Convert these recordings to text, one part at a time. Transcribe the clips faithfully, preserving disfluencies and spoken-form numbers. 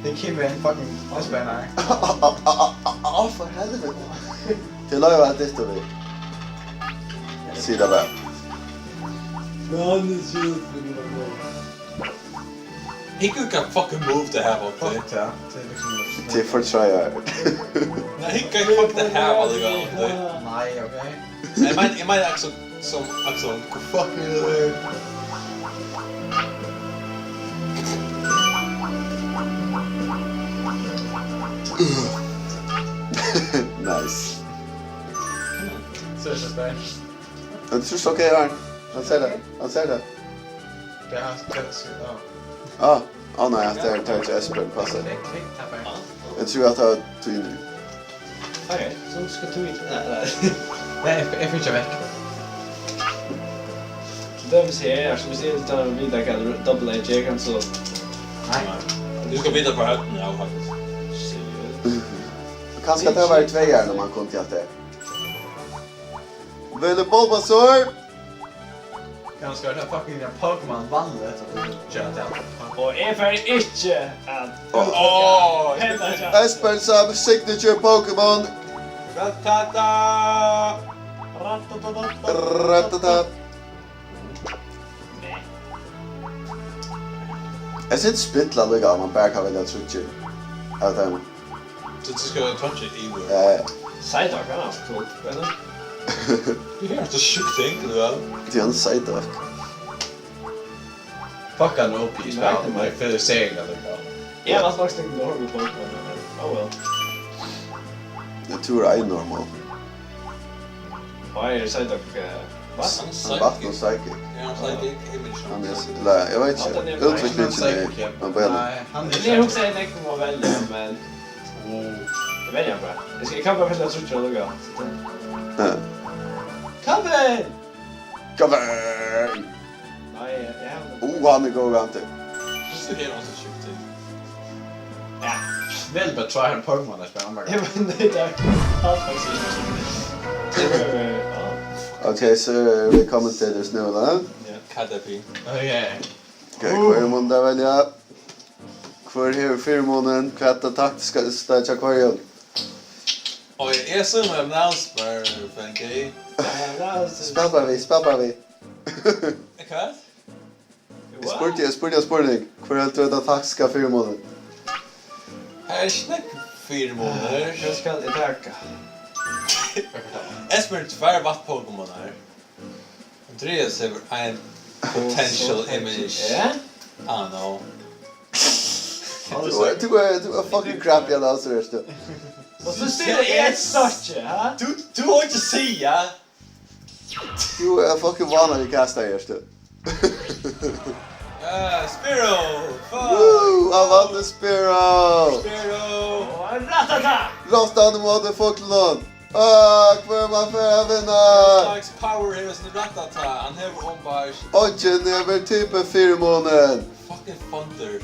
He came in fucking Espen. Á, for helvete. Til løy var det, du vil. Sig det bare. He could got fucking move to have up there. Til for tryhard. Nej, he could fuck the have all the way up there. Nej, okay. Jeg mener, jeg mener Axel som Axel. Fuck me away. Nice. Så er det så spændende. Det er så okay, han. Han ser det. Han ser det. Det har han skrevet sig. Ah, oh nej, det er, det er ikke Espen, passer. Klik, klik, tap af. Jeg tror, at det var Tine. Okay, så skal du ikke. Nej, nej. Nej, jeg, jeg fik vekk. Så det vil sige, jeg skal sige, at der er vi, der kan double A J, kan så. Nej. Du skal vite på høtten, ja, faktisk. Seriøst. Kanskje det var i tveier, når man kom til at det. Vil du Bulbasaur? Kanskje det er fucking en Pokémon vanlig, så du kjører til. Og jeg får ikke at Åh, henda kjører. Espen Saab signature Pokémon. Rattata! Rattata. Jeg synes spitla lukka, at man bare kan velge trutcher. Av dem. Så du skal touche Eevee. Ja, ja. Psyduck, han er også cool. Vet du? Du har så sjukt ting, du vel. Det er en Psyduck. Fuck, han er O P i spillet, men jeg føler serien er litt. Jeg var faktisk ikke dårlig på Pokémon, men oh well. Jeg tror jeg er normal. Hva er Psyduck? Eh, hva? Han vatn og psychic. Ja, han psychic, image. Han er, eller, jeg vet ikke. Utviklingen er, men på en. Nei, han Det er også en jeg må velge, men jeg velger han bare. Jeg, skal, jeg kan bare velge trutcher og lukka. Ja. Cover! Cover! Nei, jeg har Oh, han er god, Hunter. Så det er også sjukt ting. Ja. Vel betry en Pokémon, der spiller Amber. Jeg var nødt til at have faktisk ikke. Det var, øh, ja. Okay, så er vi kommet til det nu, da. Caterpie. Okay. Okay, hver måned der velger jeg. Hver her fire måneder, hva er det taktiske stedet til hver gang? Og jeg, jeg så mig en Valsberg, Frankie. Spil bare vi, spil bare vi. Hva? Jeg spurgte, jeg spurgte, jeg spurgte deg. Hva er det taktiske fire måneder? Her er snakk fire måneder. Hva skal jeg takke? Espen er tvær vatn-Pokémon her. Andreas hevur ein potential image. Ja? I don't know. Du er, du er, du er fucking crappy announcer, er du? Og så stiller jeg et største, ha? Du, du har ikke å si, ja. Du er fucking vanlig caster, er du? Ja, Spearow! Fuck! Woo! Han vant en Spearow! Spearow! Og Rattata! Rottan mot fuglun! Ah, hver man fer at vinna? Slags power her hos Rattata. Han hevur ombart Onkje never type fire måneder. Fucking thunder.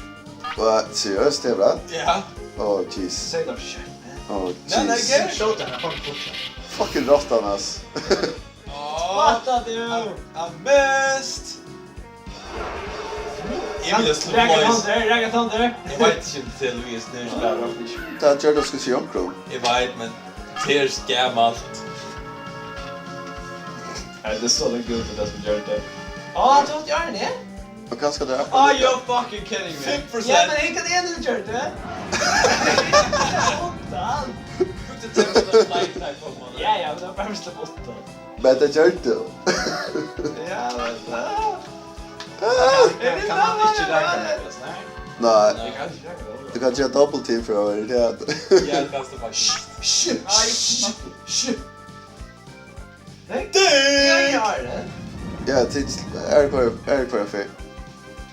Hva? Seriøst, det er bra? Ja. Oh, jeez. Say no shit, man. Oh, Nei, nei, jeez. gøy. Showdown er fucking fortsatt. Fucking Rottan, ass. Åh, What the do? I missed. Jeg vil slå Racket boys. Thunder, Racket Thunder. Jeg vet ikke om det er Louis Nils der. Det er Jordan skal si omkron. Jeg vet, men det er gammelt. Nei, det er så den gode, det som gjør det. Åh, du har gjort det? Og hva skal det Oh, you're fucking kidding me. Fem Ja, procent. men ikke det ene du gjorde. Satan. Brukte til å play type Pokémon. Ja, ja, men det var bare hvis det måtte. Men det gjør du. Ja, men... Kan, kan man ikke lage det, nei? Nei, Jeg kan ikke gjøre det. du kan ikke ha double team for å være irritert. Ja, det kan stå faktisk. Shit, shit, shit. Nei, Ding! jeg gjør det. Ja, til er det hver, er det hver fyr.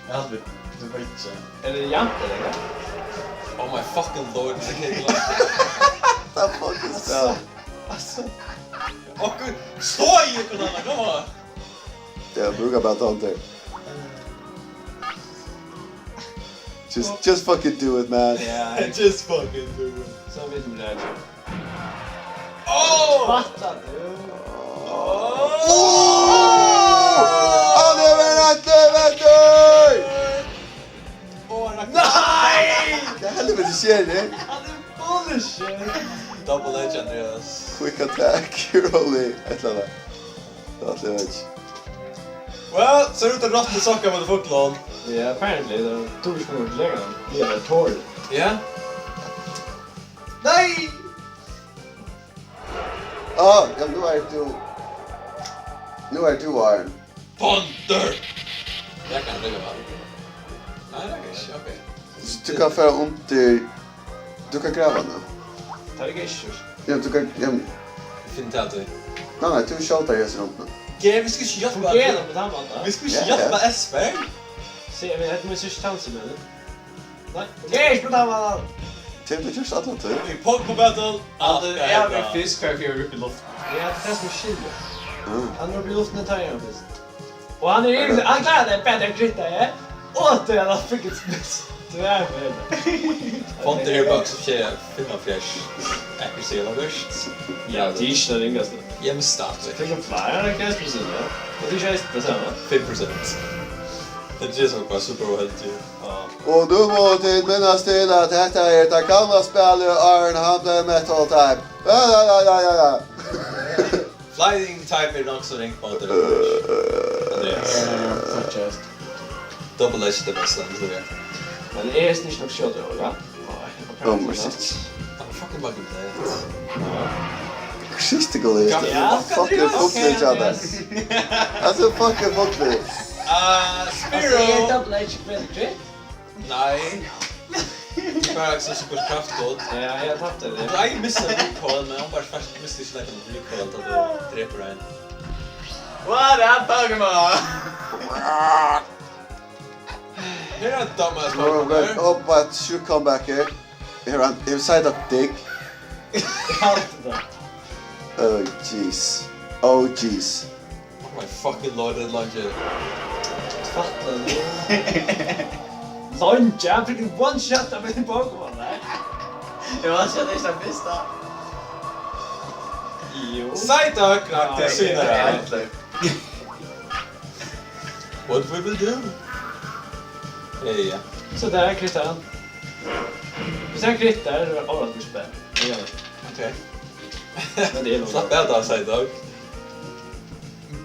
Ja, du, du vet ikke. Er det jente, eller hva? Oh my fucking lord, det kan jeg ikke lage. Det er fucking spil. Altså, Åh, gud, stå i øynene, kom on! Det er bruker bare tånter. Just, just fucking do it, man. ja, Just fucking do it. Så vet du det. Oh! Fatta du? Oh! Han er med Hann er bullshit. Double edge, Andreas. Quick attack, rolling, eitt ella annað. Tað ætli eg ikki. Well, so er út at rotta sokkar við fuglum. Yeah, apparently, the two is more dragon. Yeah, the Thor. Yeah. Nei! Ah, ja, nú ert tú, nú ert tú, Aron. Thunder! Eg kann lukka væl. Nei, tað kann eg ikki, ok. So tú kanst fara undir, tú kanst grava nú. Tað er ikki. Ja, tú kanst, ja. Finn tað tú. Nei, nei, tú skjótar í hesa rundina. Ge, vit skulu ikki hjálpa. Fungerar tað á tann mátan? Vit skulu ikki hjálpa Espen. Se, men hetta er mín síðsta sjansi, men. Nei, tað er ikki á tann mátan. Tað er gjørt alla tíð. Í Pokémon Battle, alt er bra. Eg havi fisk, hvar eg fór upp í loft. Ja, tað er tað sum eg skilji. Mm. Hann er upp í luftina, tar hann fyrst. Og hann er yvir, hann klárar tað betur enn Kritta, ja. Og tað er hann fucking smith. Tvær meter. Thunder Hitbox, tjúgu, fimmogfjøruti. Accuracy er verst. Ja, tað er ikki tað ringasta. Ja, men stadig. Tað er klart, hann er ganska smith, ja. Og tað er ikki tað sama. Fimm prosent. Tað er tað sum er bara super uheldigt. Ja. Og nú mugu tit minnast til, at hetta er tað gamla spælið, áðrenn hann bleiv metal type. Ja, ja, ja, ja, ja, ja. Flying type er nokk so ringt móti. Andreas. Eh, fuck yes. Double edge er best, hann sigur. Men er hesin ikki nokk skjótari, ella? Oh my shit. I'm fucking bugging that. Critical er Ja, fucking Andreas. Fucking Andreas. That's a fucking fucking. Uh, Spiro. Altso, er double edge betri? Nei. Bara so super kraftgott. Ja, eg havi tapt tað. Nei, eg misti recoil, men hann bara fast misti ikki nakran recoil, tá tú drepur ein. What up, Pokémon? Her er ein dumbass Pokémon her. Oh, but you come back here. Her er ein, her er side of dick. Oh, jeez. Oh, jeez. Oh my fucking lord, er leingi. Fattar du? Leingi, hann fekk ein one shot av ein Pokémon, nei? Eg var skjótt ikki at mista. Jú. Psyduck rakti Ja, sínar ja, av. Endiliga. What we will do? Ja, ja. So, tað er Kristian. Viss hann krittar, so er tað overraskandi spæl. Ja. Ok. Men tað er nokk. Slapp av tá, Psyduck.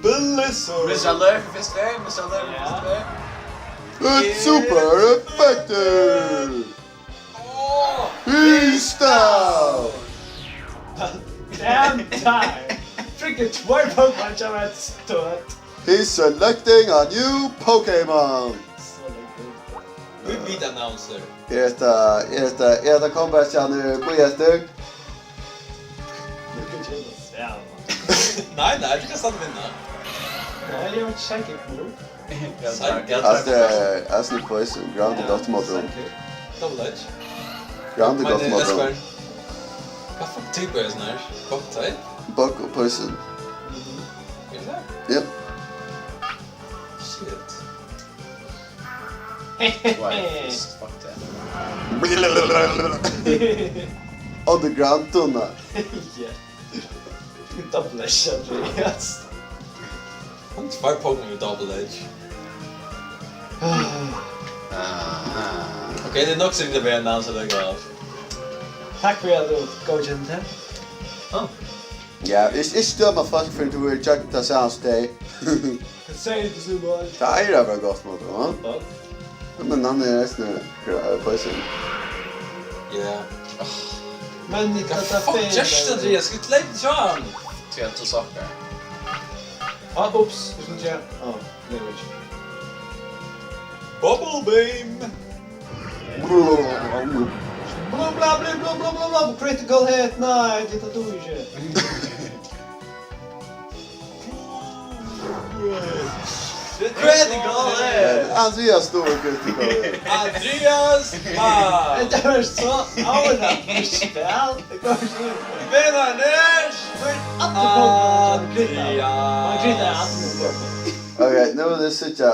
Blizzard. Mister Alert fyrst, eh? Mister Alert Ja. fyrst, eh? It's super effective! Åh! He's down! Damn time! Freaking tveir Pokémon hjá mær støtt. He's selecting a new Pokémon! So good. Repeat announcer. Er hetta, er hetta, er hetta comeback, hann er bíða eftir? Nú kann eg ikki siga, man. Nei, nei, tú kanst stadig vinna. Nei, eg havi ikki psychic move. Ja, Psychic. Ja, Altso, tað er, altso, poison, grounded Ja, automaton. Psychic. Double edge. Grounded Men, eh, automaton. Espen, hvat fuck type er sånn her? Bug type? Bug og poison. Mhm. Er det det? Yep. Shit. Why fist, fuck that. Underground tunna. Ja. Double edge, Andreas. Hann er tveir Pokémon við double edge. Ah. Ok, tað er nokk sikkurt at vera announcer, tað er gott. Takk fyri at tú góðkendi tað. Ah. Ja, ikki, ikki døma fólk fyrr enn tú hevur gjørt tað sama sum tey. Hvat sigur tú, Simon? Tað er at vera gott móti, ha? Ja. Ja, men hann er eisini gra-, poison. Ja. Men Hvat fuck, Justin, Andreas? Skal tú leypa hjá hann? Skal tú sokka? Ah, ups, eg skuldi gera. Ah, nei, veit ikki. Bubble beam. Bla, bla, bla, critical hit, nei, tað dugir ikki. Critical hit. Andreas dugir critical hit. Andreas, man. Tað var so áhugavert spæl. Tað kom ikki út. Vinnarin er Andreas. Hann kritar allir Pokémon. Hann kritar allir Pokémon. Ok, nú vil eg síggja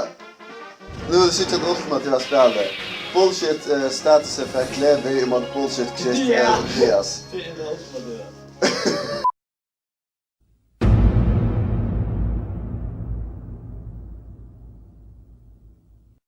Nú er tað sikkurt ultimativa spælið. Bullshit, eh, status effect, Levi, ímóti bullshit, Chris, Ja. eh, Andreas. Tað er tað ultimativa.